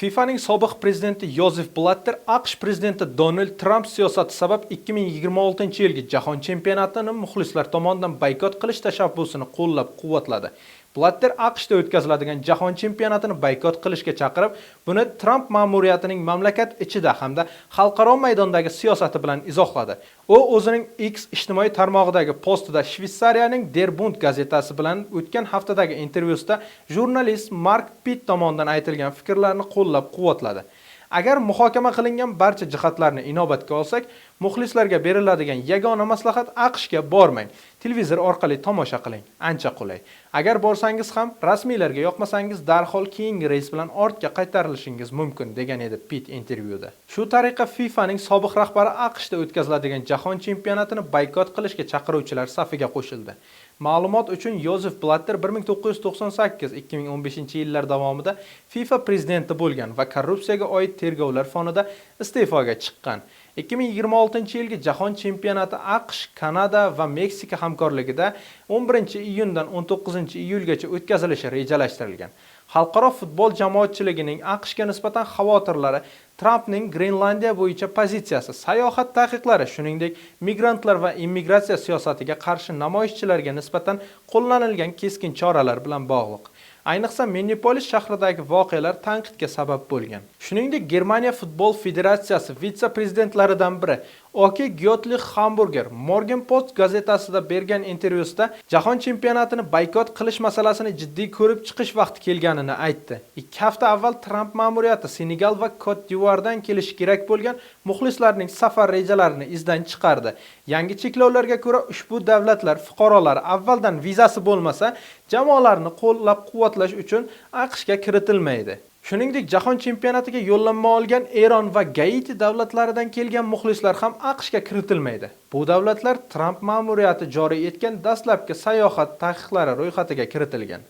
FIFAning sobiq prezidenti Yozef Blatter AQSh prezidenti Donald Tramp siyosati sabab 2026-yilgi jahon chempionatini muxlislar tomonidan boykot qilish tashabbusini qo'llab-quvvatladi. Blatter AQShda o'tkaziladigan jahon chempionatini boykot qilishga chaqirib, buni Tramp ma'muriyatining mamlakat ichida hamda xalqaro maydondagi siyosati bilan izohladi. U o'zining X ijtimoiy tarmog'idagi postida Shvetsariyaning Der Bund gazetasi bilan o'tgan haftadagi intervyusida jurnalist Mark Pitt tomonidan aytilgan fikrlarni qo'llab-quvvatladi. Agar muhokama qilingan barcha jihatlarni inobatga olsak, muxlislarga beriladigan yagona maslahat: AQShga bormang, televizor orqali tomosha qiling, ancha qulay. Agar borsangiz ham, rasmiylarga yoqmasangiz, darhol keyingi reys bilan ortga qaytarilishingiz mumkin, degan edi Pitt intervyuda. Shu tariqa FIFAning sobiq rahbari AQShda o'tkaziladigan jahon chempionatini boykot qilishga chaqiruvchilar safiga qo'shildi. Ma'lumot uchun, Yozef Blatter 1998-2015 yillar davomida FIFA prezidenti bo'lgan va korrupsiyaga oid tergovlar fonida iste'foga chiqqan. 2026-yilgi jahon chempionati AQSh, Kanada va Meksika hamkorligida 11-iyundan 19-iyulgacha o'tkazilishi rejalashtirilgan. Xalqaro futbol jamoatchiligining AQShga nisbatan xavotirlari Trampning Grenlandiya bo'yicha pozitsiyasi, sayohat taqiqlari, shuningdek, migrantlar va immigratsiya siyosatiga qarshi namoyishchilarga nisbatan qo'llanilgan keskin choralar bilan bog'liq. Ayniqsa, Minneapolis shahridagi voqealar tanqidga sabab bo'lgan. Shuningdek, Germaniya futbol federatsiyasi vitse-prezidentlaridan biri Oke Gyotlich Hamburger Morgenpost gazetasida bergan intervyusida jahon chempionatini boykot qilish masalasini jiddiy ko'rib chiqish vaqti kelganini aytdi. 2 hafta avval Tramp ma'muriyati Senegal va Kot-d'Ivuardan kelishi kerak bo'lgan muxlislarning safar rejalarini izdan chiqardi. Yangi cheklovlarga ko'ra, ushbu davlatlar fuqarolari avvaldan vizasi bo'lmasa, jamoalarni qo'llab-quvvatlash uchun AQShga kiritilmaydi. Shuningdek, jahon chempionatiga yo'llanma olgan Eron va Gaiti davlatlaridan kelgan muxlislar ham AQShga kiritilmaydi. Bu davlatlar Tramp ma'muriyati joriy etgan dastlabki sayohat taqiqlari ro'yxatiga kiritilgan.